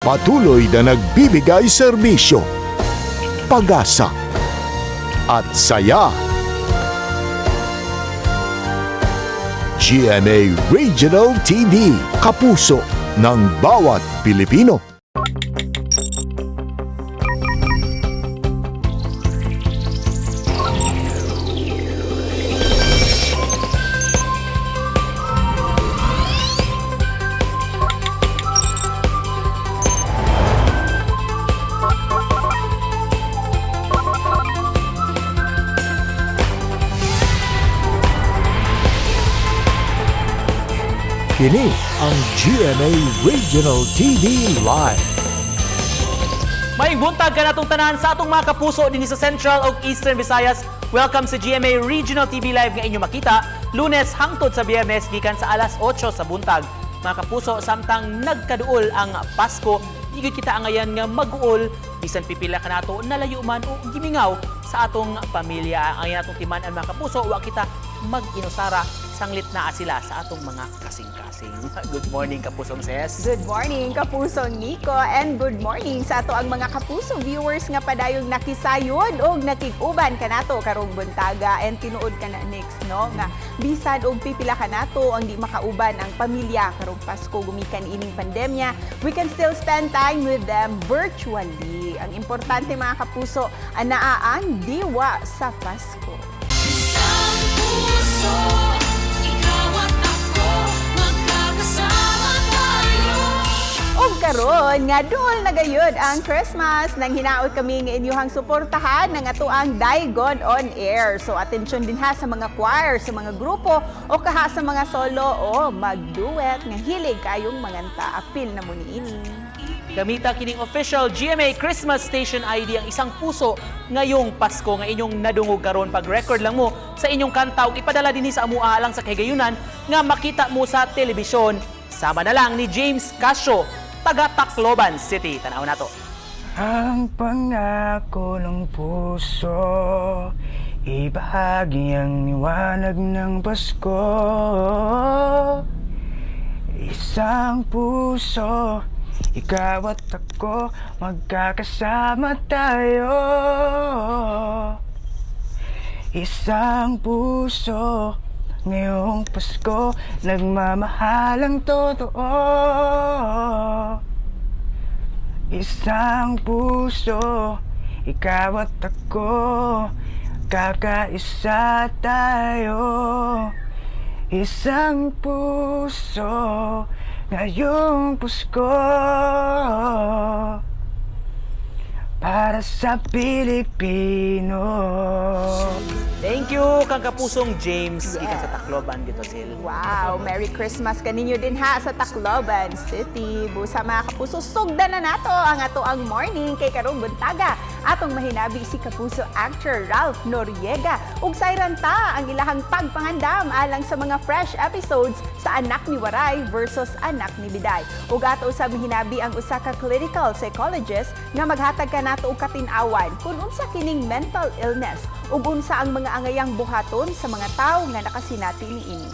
Patuloy na nagbibigay serbisyo, pag-asa, at saya. GMA Regional TV, kapuso ng bawat Pilipino. Kini ang GMA Regional TV Live. Maayong buntag kanatong tanan sa atong mga kapuso dinhi sa Central ug Eastern Visayas. Welcome sa GMA Regional TV Live nga inyo makita Lunes hangtod sa Biyernes gikan sa alas 8 sa buntag. Mga kapuso, samtang nagkaduol ang Pasko, di gyud kita angayan nga mag-uol bisan pipila kanato nalayo man o gimingaw sa atong pamilya. Ang atong timan-an, mga kapuso, wa kita mag-inusara sanglit naa sila sa atong mga kasing-kasing. Good morning, Kapusong Ses. Good morning, Kapuso Nico, and good morning sa atoang mga kapuso viewers nga padayong nakisayod og nakig-uban kanato karong buntaga. And tinuod ka na, Nix, no, nga bisan og pipila kanato ang di makauban ang pamilya karong Pasko gumikan ining pandemya, we can still spend time with them virtually. Ang importante, mga kapuso, anaa ang diwa sa Pasko. Isang puso, ikaw at ako, magkakasama tayo. Ug karon nga duol na gayud ang Christmas, nang hinaot kami nga inyuhang suportahan ng atoang Daigon on Air. So atensyon din ha sa mga choir, sa mga grupo o kaha sa mga solo o magduet nga hilig kayong manganta. Apil na mo niini. Gamita kining official GMA Christmas Station ID, ang Isang Puso ngayong Pasko nga inyong nadungog karon. Pag-record lang mo sa inyong kanta ug ipadala dinhi sa amua alang sa kahigayunan nga makita mo sa telebisyon. Sama na lang ni James Casio, taga Tacloban City. Tanaw nato. Ang pangako ng puso, ibahagi ang liwanag ng Pasko. Isang puso, ikaw at ako, magkakasama tayo. Isang puso, ngayong Pasko, nagmamahalang totoo. Isang puso, ikaw at ako, kakaisa tayo. Isang puso, ngayong Pasko, para sa Pilipino. Thank you kang Kapusong James gikan sa Tacloban dito sil. Wow, Merry Christmas kaninyo din ha sa Tacloban City. Busa, mga kapuso, sugdan na nato ang atoang morning kay karong buntaga. Atong mahinabi si kapuso actor Ralph Noriega ug sayran ta ang ilahang pagpangandam alang sa mga fresh episodes sa Anak ni Waray versus Anak ni Biday. Ug ato usab mahinabi ang usa ka clinical psychologist nga maghatag kanato og katin-awan kung unsa kining mental illness ug unsa ang mga angayang buhaton sa mga tawo nga nakasinati niini.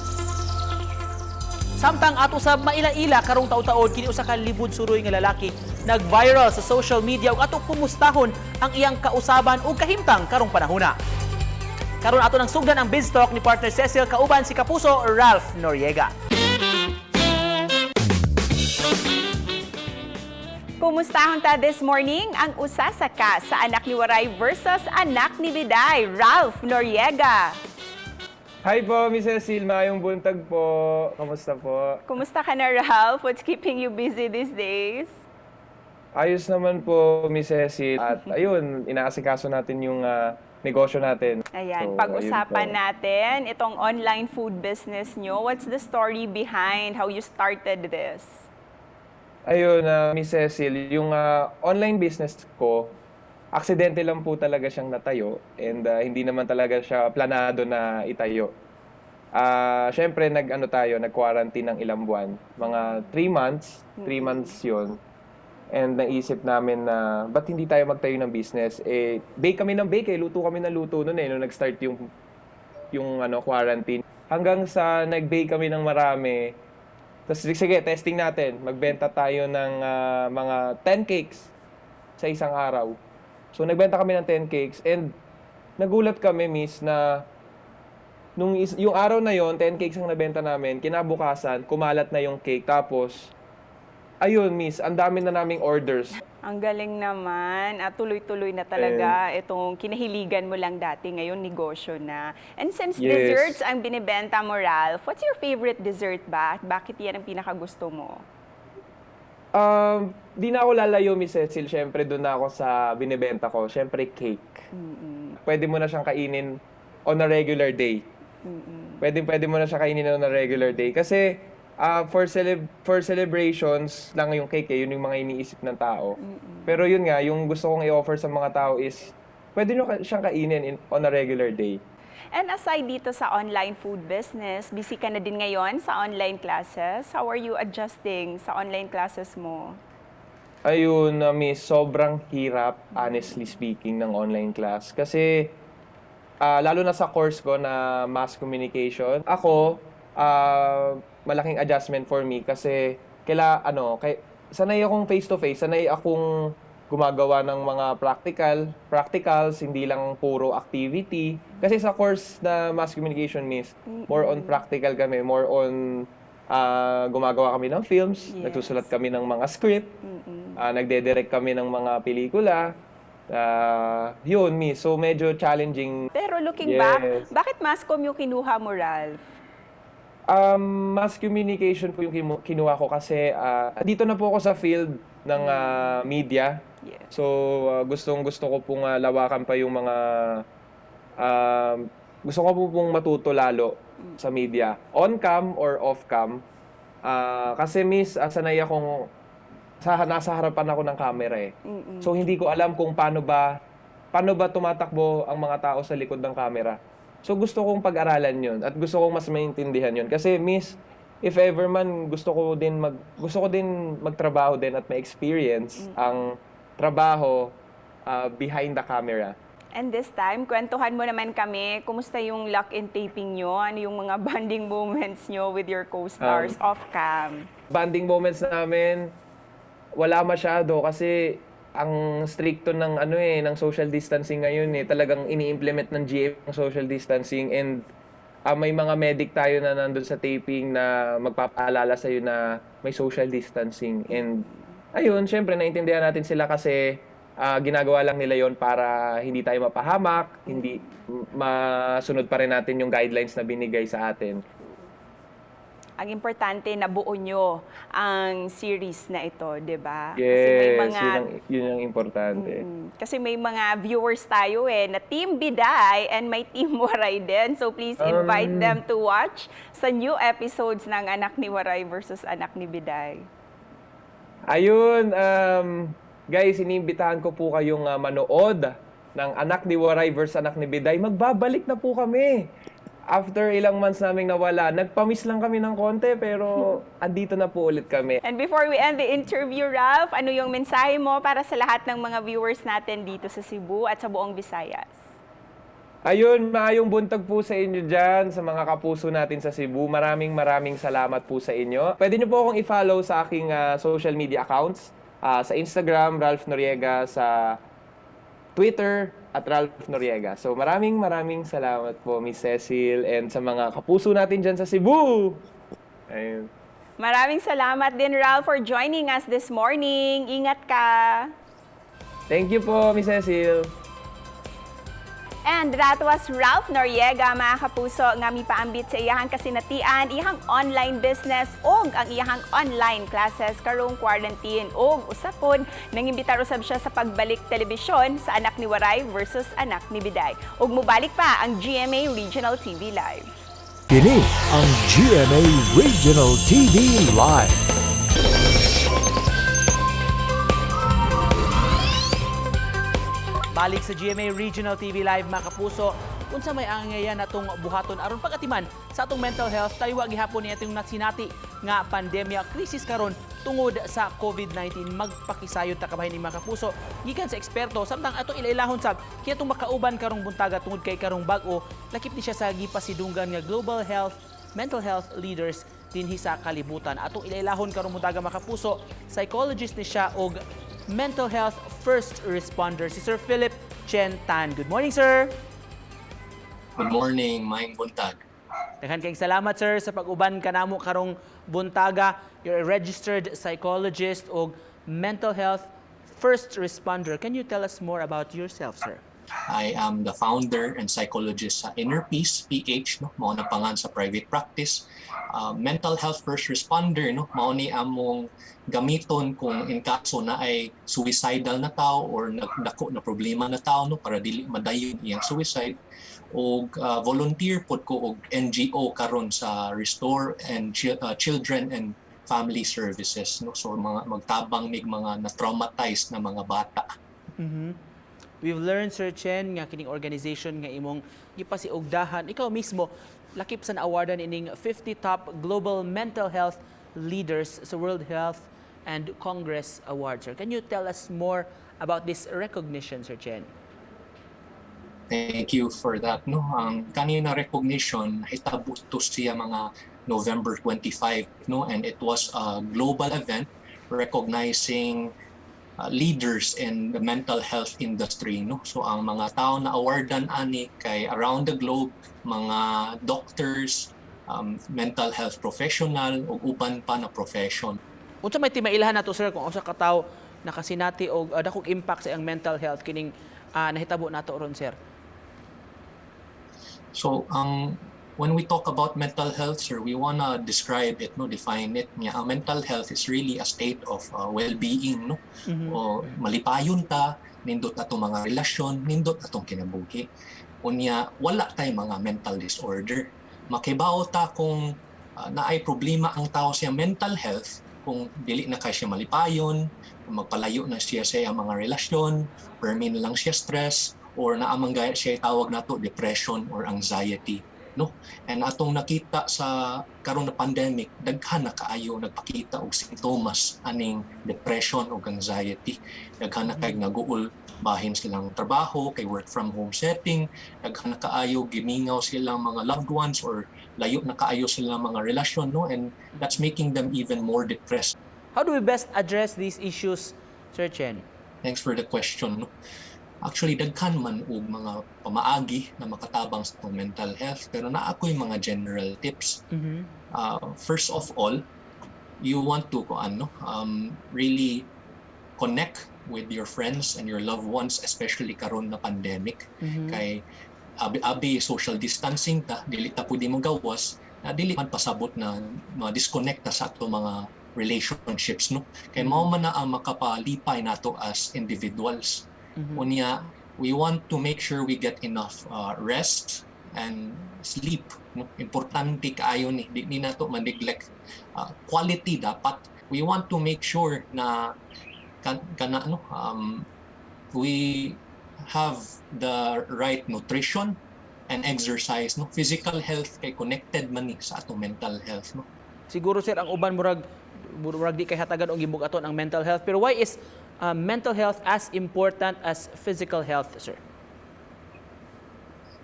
Samtang ato sa maila-ila karong taud-taod kini usa ka libud suroy nga lalaki nag-viral sa social media ug ato kumustahon ang iyang kausaban ug kahimtang karong panahona. Karon ato nang sugdan ang Biz Talk ni partner Cecil kauban si Kapuso Ralph Noriega. Kumustahon ta this morning ang usa sa ka sa Anak ni Waray versus Anak ni Biday, Ralph Noriega. Hi po, Miss Cecil. Maayong buntag po. Kamusta po? Kumusta ka na, Ralph? What's keeping you busy these days? Ayos naman po, Miss Cecil. At ayun, inaasikaso natin yung negosyo natin. Ayan, So, pag-usapan ayun po. natin itong online food business nyo. What's the story behind how you started this? Ayun, Miss Cecil, yung online business ko, aksidente lang po talaga siyang natayo and hindi naman talaga siya planado na itayo. Syempre, nag-ano tayo, nag-quarantine ng ilang buwan. Mga 3 months, 3 months yun. And naisip namin na, ba't hindi tayo magtayo ng business? Eh, bake kami ng bake eh, luto kami ng luto noon eh, nung nag-start yung ano, quarantine. Hanggang sa nag-bake kami ng marami, Tapos sige, testing natin. Magbenta tayo ng mga 10 cakes sa isang araw. So nagbenta kami ng 10 cakes and nagulat kami, miss, na yung araw na yon, 10 cakes ang nabenta namin. Kinabukasan, kumalat na yung cake. Tapos, ayun, miss, ang dami na naming orders. Ang galing naman. At tuloy-tuloy na talaga itong kinahiligan mo lang dati, ngayon negosyo na. And since desserts ang binibenta mo, Ralph, what's your favorite dessert ba? At bakit yan ang pinakagusto mo? Di na ako lalayo, Miss Cecil. Siyempre, doon na ako sa binibenta ko. Siyempre, cake. Pwede mo na siyang kainin on a regular day. Pwede mo na siya kainin on a regular day. Kasi for celebrations lang yung cake, eh. Yun yung mga iniisip ng tao. Pero yun nga, yung gusto kong i-offer sa mga tao is, pwede nyo siyang kainin on a regular day. And aside dito sa online food business, busy ka na din ngayon sa online classes. How are you adjusting sa online classes mo? Ayun, miss, sobrang hirap, honestly speaking, ng online class. Kasi, lalo na sa course ko na mass communication, ako, malaking adjustment for me kasi ano, sanay akong face-to-face, sanay akong gumagawa ng mga practicals, hindi lang puro activity. Kasi sa course na mass communication, miss, more on practical kami, more on gumagawa kami ng films, nagsusulat kami ng mga script, nagde-direct kami ng mga pelikula. Yun, miss. So, medyo challenging. Pero looking back, bakit masscom yung kinuha mo, Ralph? Mass communication po yung kinuha ko kasi dito na po ako sa field ng media. So, gustong gusto ko pong lawakan pa yung mga gusto ko pong matuto lalo sa media. On cam or off cam. Kasi miss, sanay akong nasa harapan ako ng camera eh. So hindi ko alam kung paano ba tumatakbo ang mga tao sa likod ng camera. So gusto kong pag-aralan 'yun at gusto kong mas maintindihan 'yun kasi, miss, if ever man gusto ko din magtrabaho din at ma-experience ang trabaho behind the camera. And this time, kwentuhan mo naman kami, kumusta yung lock-in taping nyo? Ano yung mga bonding moments nyo with your co-stars off-cam? Bonding moments namin, wala masyado kasi ang strikto ng ano eh, ng social distancing ngayon eh. Talagang ini-implement ng GMA ang social distancing and may mga medic tayo na nandun sa taping na magpapaalala sa'yo na may social distancing. And ayun, syempre naintindihan natin sila kasi ginagawa lang nila yon para hindi tayo mapahamak, hindi masunod pa rin natin yung guidelines na binigay sa atin. Ang importante, nabuo nyo ang series na ito, di ba? Yes, Kasi may mga yun ang importante. Kasi may mga viewers tayo eh, na Team Biday and may Team Waray din. So please invite them to watch sa new episodes ng Anak ni Waray versus Anak ni Biday. Ayun, guys, iniimbitahan ko po kayong manood ng Anak ni Waray versus Anak ni Biday. Magbabalik na po kami. After ilang months naming nawala, nagpamiss lang kami ng konti, pero andito na po ulit kami. And before we end the interview, Ralph, ano yung mensahe mo para sa lahat ng mga viewers natin dito sa Cebu at sa buong Visayas? Ayun, maayong buntag po sa inyo dyan, sa mga kapuso natin sa Cebu. Maraming maraming salamat po sa inyo. Pwede nyo po akong i-follow sa aking social media accounts. Sa Instagram, Ralph Noriega, sa Twitter, @RalphNoriega. So maraming maraming salamat po, Miss Cecil, and sa mga kapuso natin dyan sa Cebu. Ayun. Maraming salamat din, Ralph, for joining us this morning. Ingat ka! Thank you po, Miss Cecil. And that was Ralph Noriega, mga kapuso, nga mipaambit sa iyahang kasinatian, iyahang online business ug ang iyahang online classes karong quarantine, ug usa pod nangimbitar usab siya sa pagbalik telebisyon sa Anak ni Waray versus Anak ni Biday. Ug mubalik pa ang GMA Regional TV Live. Kini ang GMA Regional TV Live. Balik sa GMA Regional TV Live, mga kapuso. Unsa may angayan natong buhaton aron pagatiman sa atong mental health taliwa gihapon ni atong nasinati nga pandemya, krisis karon tungod sa COVID-19? Magpakisayod ta kabahin ni, mga kapuso, gikan sa eksperto, samtang atong ilailahon sab kaya atong makauban karong buntaga tungod kay karong bag-o lakip ni siya sa gipasidunggan nga Global Health Mental Health Leaders dinhi sa kalibutan. Atong ilailahon karong buntaga, mga kapuso, psychologist ni siya og mental health first responder, si Sir Philip Chen Tan. Good morning, sir. Good morning, maayong buntag. Daghan kayong salamat, sir, sa pag-uban kanamo karong buntaga. You're a registered psychologist og mental health first responder. Can you tell us more about yourself, sir? I am the founder and psychologist sa Inner Peace PH, no, mao na pangalan sa private practice. Mental health first responder, no, mao ni among gamiton kung in kaso na ay suicidal na tao or nagdako na problema na tao, no, para dili madayon iyang suicide. Og volunteer pod ko og NGO karon sa Restore and Children and Family Services, no, so mga magtabang mig mga na-traumatized na mga bata. We've learned, Sir Chen, nga kining organization nga imong gipasiugdahan, ikaw mismo, lakip sa na-awardan ining 50 top global mental health leaders sa World Health and Congress Awards. Sir, can you tell us more about this recognition, Sir Chen? Thank you for that. No, ang kanina recognition hitabo to siya mga November 25, no, and it was a global event recognizing leaders in the mental health industry, no. So ang mga tao na awardan ani kay around the globe, mga doctors, mental health professional ug uban pa na profession. Unsa may timailhan nato, sir, kung usa ka tawo nakasinati og dakong impact sa iyang mental health kining nahitabo nato ron, sir? So, when we talk about mental health, sir, we wanna describe it, no, define it. Nga, ang mental health is really a state of well-being, no? O malipayon ta, nindot atong mga relasyon, nindot atong kinabuhi. Unya, wala tay mga mental disorder. Makibaw ta kung naay problema ang tao sa mental health kung dili na kay siya malipayon, kung magpalayo na siya sa iyang mga relasyon, permi na lang siya stress, or naa man gaya siya tawag nato depression or anxiety, no? And atong nakita sa karon na pandemic, daghan na kaayo nagpakita og simptomas aning depression o anxiety. Daghan na kay naguol bahin silang trabaho kay work from home setting, daghan na kaayo gimingaw silang mga loved ones or layo na kaayo silang mga relasyon, no, and that's making them even more depressed. How do we best address these issues, Sir Chen? Thanks for the question, no? Actually, daghan man og mga pamaagi na makatabang sa atong mental health, pero naa ko'y mga general tips. First of all, you want to ko ano, really connect with your friends and your loved ones, especially karon na pandemic. Kay abi-abi social distancing ta, dili ta pwede mo gawas, na dili man pasabot na ma-disconnect ta sa ato mga relationships, no? Kay mao man na ang makapalipay nato as individuals. Unya, we want to make sure we get enough rest and sleep, no? Importante kaayo ni, di ni nato ma-neglect. Quality dapat. We want to make sure na kana, no, we have the right nutrition and exercise, no? Physical health kay connected man ni sa atong mental health, no? Siguro, sir, ang uban murag di kay hatagan og gibugaton ang mental health, pero why is mental health as important as physical health, sir?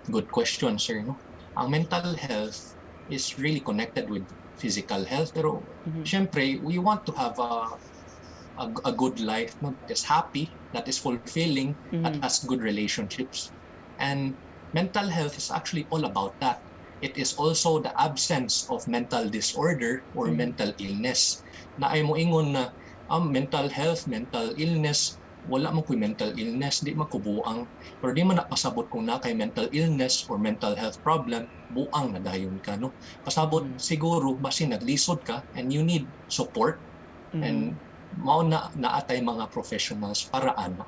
Good question, sir, no? Ang mental health is really connected with physical health, pero syempre we want to have a good life, no, that is happy, that is fulfilling, that has good relationships. And mental health is actually all about that. It is also the absence of mental disorder or mental illness. Na ay mo ingon na mental health, mental illness, wala man ko'y mental illness, di man ko buang. Pero di man napasabot kung naa kay mental illness or mental health problem, buang na dayon ka, no? Pasabot siguro basin naglisod ka and you need support and mao na naatay mga professionals para ana.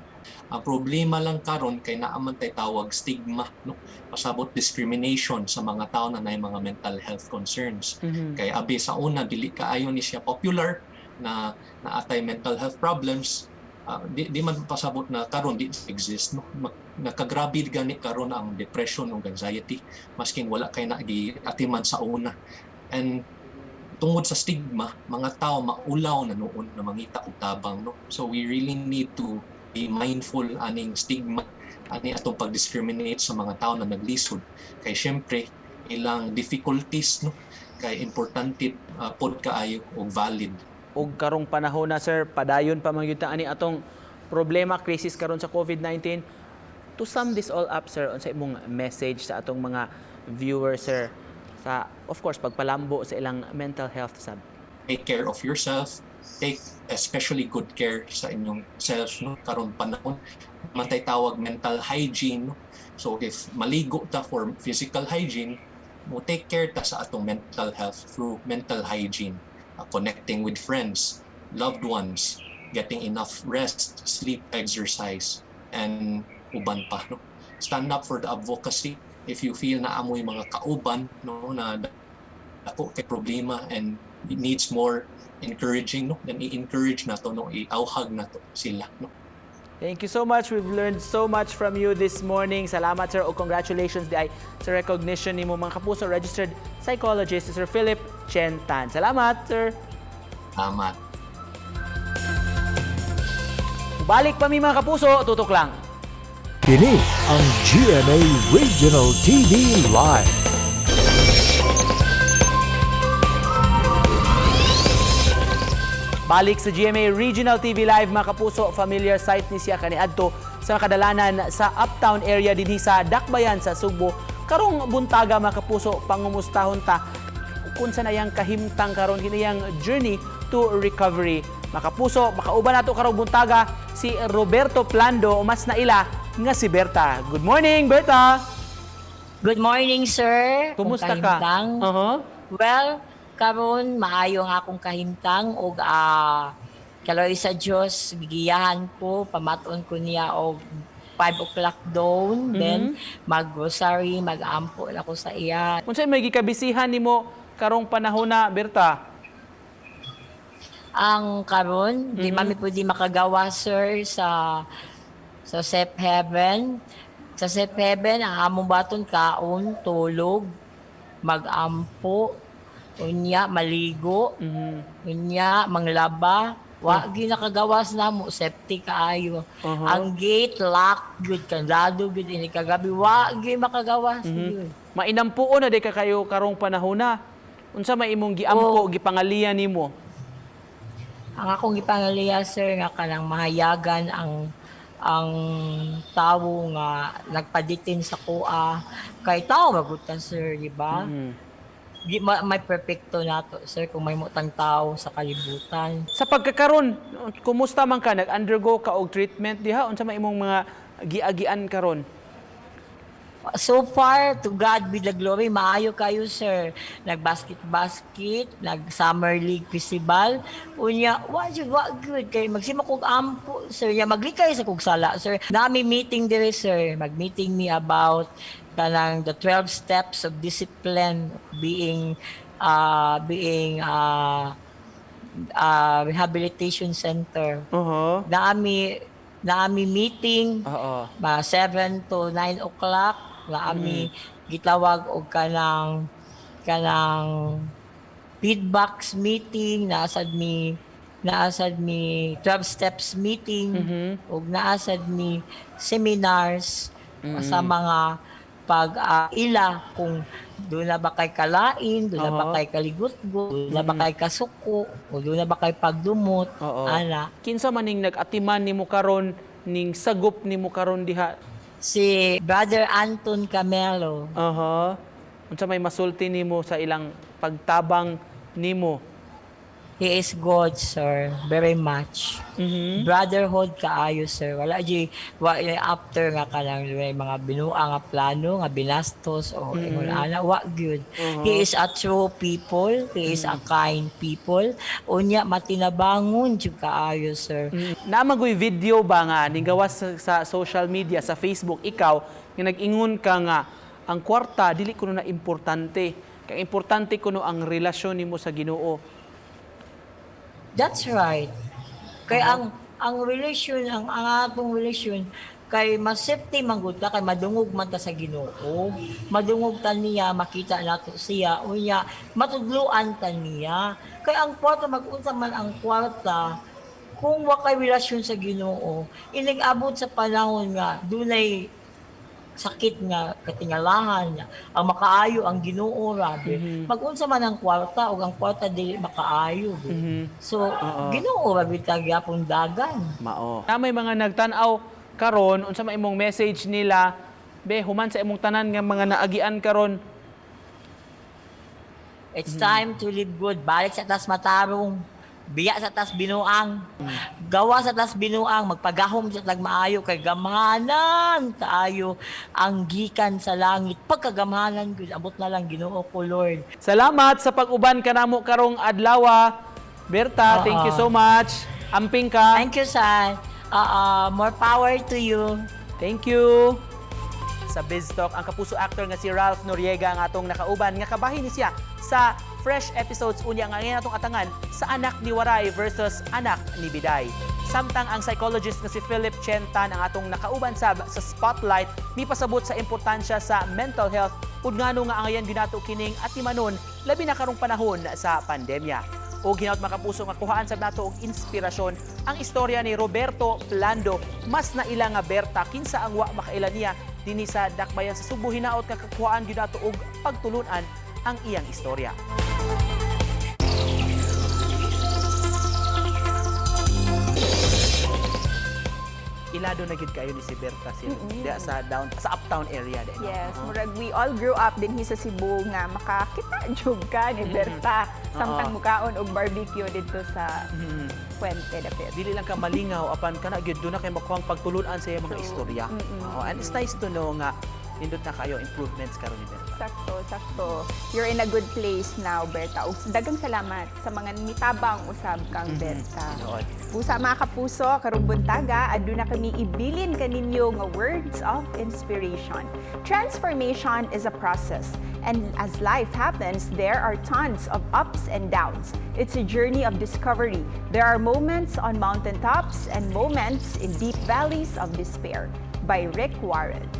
Ang problema lang karon kay naa man tay tawag stigma, no? Pasabot discrimination sa mga tao na naay mga mental health concerns. Kay abi sa una dili kaayo ni siya popular na naatay mental health problems. Di man pasabot na karon di exist, no? Nakagrabe gani karon ang depression ug anxiety masking wala kay na atiman sa una. And tungod sa stigma, mga tao maulaw na nuon na mangita og tabang, no? So we really need to be mindful aning stigma, ani atong pag-discriminate sa mga tao na naglisod kay syempre ilang difficulties, no? Kay importante pod kaayo og valid. Og karong panahon na, sir, padayon pa man gyud ta ani atong problema, crisis karon sa COVID-19. To sum this all up, sir, unsa imong message sa atong mga viewers, sir, sa, of course, pagpalambo sa ilang mental health sab? Take care of yourself, take especially good care sa inyong self, no? Karon panahon man tay tawag mental hygiene, no? So if maligo ta for physical hygiene, mo take care ta sa atong mental health through mental hygiene, connecting with friends, loved ones, getting enough rest, sleep, exercise, and uban pa, no? Stand up for the advocacy if you feel na amoy mga kauban, no, na dako kay problema and it needs more encouraging, no, then i-encourage nato, no, i-auhag nato sila, no. Thank you so much. We've learned so much from you this morning. Salamat, sir. O congratulations diay sa recognition nimo, mga kapuso. Registered psychologist, Sir Philip Chen Tan. Salamat, sir. Tama. Balik pa mi, mga kapuso, tutok lang. Kini ang GMA Regional TV Live. Balik sa GMA Regional TV Live, mga kapuso, familiar sight ni siya kaniadto sa kadalanan sa Uptown area dinhi sa Dakbayan sa Sugbo. Karong buntaga, mga kapuso, pangumustahon ta kung sa nayang kahimtang karon, kiniyang journey to recovery. Mga kapuso, makauban nato karong buntaga si Roberto Plando o mas naila nga si Berta. Good morning, Berta! Good morning, sir. Kung Kumusta ka? Kahimtang. Well, karon maayo ang akong kahimtang ug kaloy sa Dios, gigiyahan ko, pamaton ko niya og 5 o'clock dawn, then mag-rosary, mag-ampo na ko sa iya. Unsay may gikabisihan nimo karong panahon na, Berta? Ang karon, di mami pwede makagawa, sir, sa Safe Heaven. Sa Safe Heaven, ang among baton kaon, tulog, mag-ampo, unya maligo, unya manglaba. Wa gyud nakagawas namo, safety kaayo. Ang gate lock gyud, kandado gyud ini kagabi, wa gyud makagawas gyud. Mainampuon na di ka kayo karong panahon na. Unsa may imong giampo, Oh. gipangalian nimo? Ang akong gipangaliya, sir, nga kanang mahayagan ang tawo nga nagpa-detain sa kuha kay tao magud ta, sir, di ba? Di ma, may perpekto nato, sir, kung may mutang tao sa kalibutan. Sa pagkakaron, kumusta man ka? Nag-undergo ka og treatment diha? Unsa may imong mga giagian karon? So far, to God be the glory, maayo kayo, sir. Nag-basket-basket, nag-summer league festival. Unya, wa jud, wa good kay magsima kog ampo, sir. Ya maglikay sa kog sala, sir. Nami meeting dire, sir. Mag-meeting me about kanang the 12 steps of discipline being rehabilitation center. Naami meeting ma 7 to 9 o'clock, naami gitawag og kanang feedbacks meeting, naasad mi 12 steps meeting ug naasad mi seminars sa mga pag ila kung doon na ba kay kalain, doon na ba kay kaligutgo, doon na ba kay kasuko, o doon na ba kay pagdumot, ana. Kinsa man ning nag-atiman nimo karon, ning sagup nimo karon diha? Si Brother Anton Camelo. Unsa may masulti nimo sa ilang pagtabang nimo? He is good, sir. Very much. Brotherhood kaayo, sir. Wala di wa after nga kanang may mga binua nga plano nga binastos o ingon ana, wa gyud. He is a true people. He is a kind people. Unya matinabangon jud kaayo, sir. Namagoy video ba nga ning gawas sa social media, sa Facebook, ikaw nga nag-ingon ka nga ang kwarta dili kuno na importante, kay importante kuno ang relasyon nimo sa Ginoo? That's right. Kay ang relation, ang atong relation kay mas safety man gud ta kay madungog man ta sa Ginoo. Madungog ta niya, makita nato siya, unya matudloan ta niya. Kay ang kwarta, mag-unsa man ang kwarta kung wa kay relasyon sa Ginoo, inig abot sa panahon nga dunay sakit nga katingalahan nga ang makaayo ang Ginoo ra be. Magunsa man ang kwarta ug ang kwarta dili makaayo be. So Ginoo ra gyud ta gyapon dagan. Mao. Na may mga nagtan-aw karon, unsa may imong message nila be human sa imong tanan nga mga naagian karon? It's time to live good. Balik sa tas matarong. Biya sa tas binuang. Gawa sa tas binuang. Magpagahom sa tag maayo kay gamhanan kaayo ang gikan sa langit. Pagkagamhanan gud, abot na lang Ginoo ko, Lord. Salamat sa pag-uban kanamo karong adlaw. Berta, thank you so much. Amping ka. Thank you, son. More power to you. Thank you. Sa Biz Talk, ang kapuso actor nga si Ralph Noriega ang atong nakauban nga kabahin ni siya sa fresh episodes unya nga ngayon atong atangan sa Anak ni Waray versus Anak ni Biday. Samtang ang psychologist nga si Philip Chentan ang atong nakauban sab sa Spotlight, mipasabot sa importansya sa mental health ug ngano nga angayan ginato kining atimanon, labi na karong panahon sa pandemya. O hinaut, mga kapuso, nga kuhaan sab nato og inspirasyon ang istorya ni Roberto Plando, mas naila nga Berta. Kinsa ang wa makaila niya dinhi sa Dakbayan sa Sugbo, hinaot nga kakuhaan gyud nato og pagtulunan ang iyang istorya. Ilado na gid kayo ni si Berta siya diha sa down sa uptown area din. Yes, murag we all grew up dinhi sa Cebu nga makakita jud ka ni Berta samtang mukaon og barbecue didto sa Puente dapit. Dili lang ka malingaw apan kana gyud duna kay makuhang pagtulunan sa iyang mga istorya. Oo, and it's nice to know nga nindot na kayo improvements karon ni Berta. Sakto, sakto. You're in a good place now, Berta. Ug daghang salamat sa mga mitabang usab kang Berta. Tinuod. Busa, mga kapuso, karong buntaga, aduna kami ibilin kaninyo nga words of inspiration. Transformation is a process, and as life happens, there are tons of ups and downs. It's a journey of discovery. There are moments on mountaintops and moments in deep valleys of despair. By Rick Warren.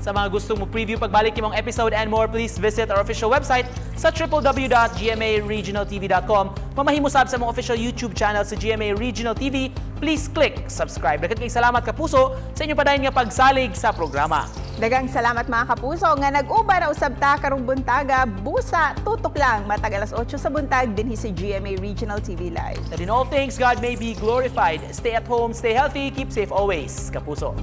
Sa mga gustong mo preview pagbalik imong episode and more, please visit our official website sa www.gmaregionaltv.com. Mamahimo sab sa among official YouTube channel sa GMA Regional TV. Please click subscribe. Daghan kay salamat, kapuso, sa inyong padayon nga pagsalig sa programa. Daghang salamat, mga kapuso, nga nag-uban na usab ta karong buntaga. Busa, tutok lang matag alas 8 sa buntag dinhi sa GMA Regional TV Live. That in all things God may be glorified. Stay at home, stay healthy, keep safe always. Kapuso.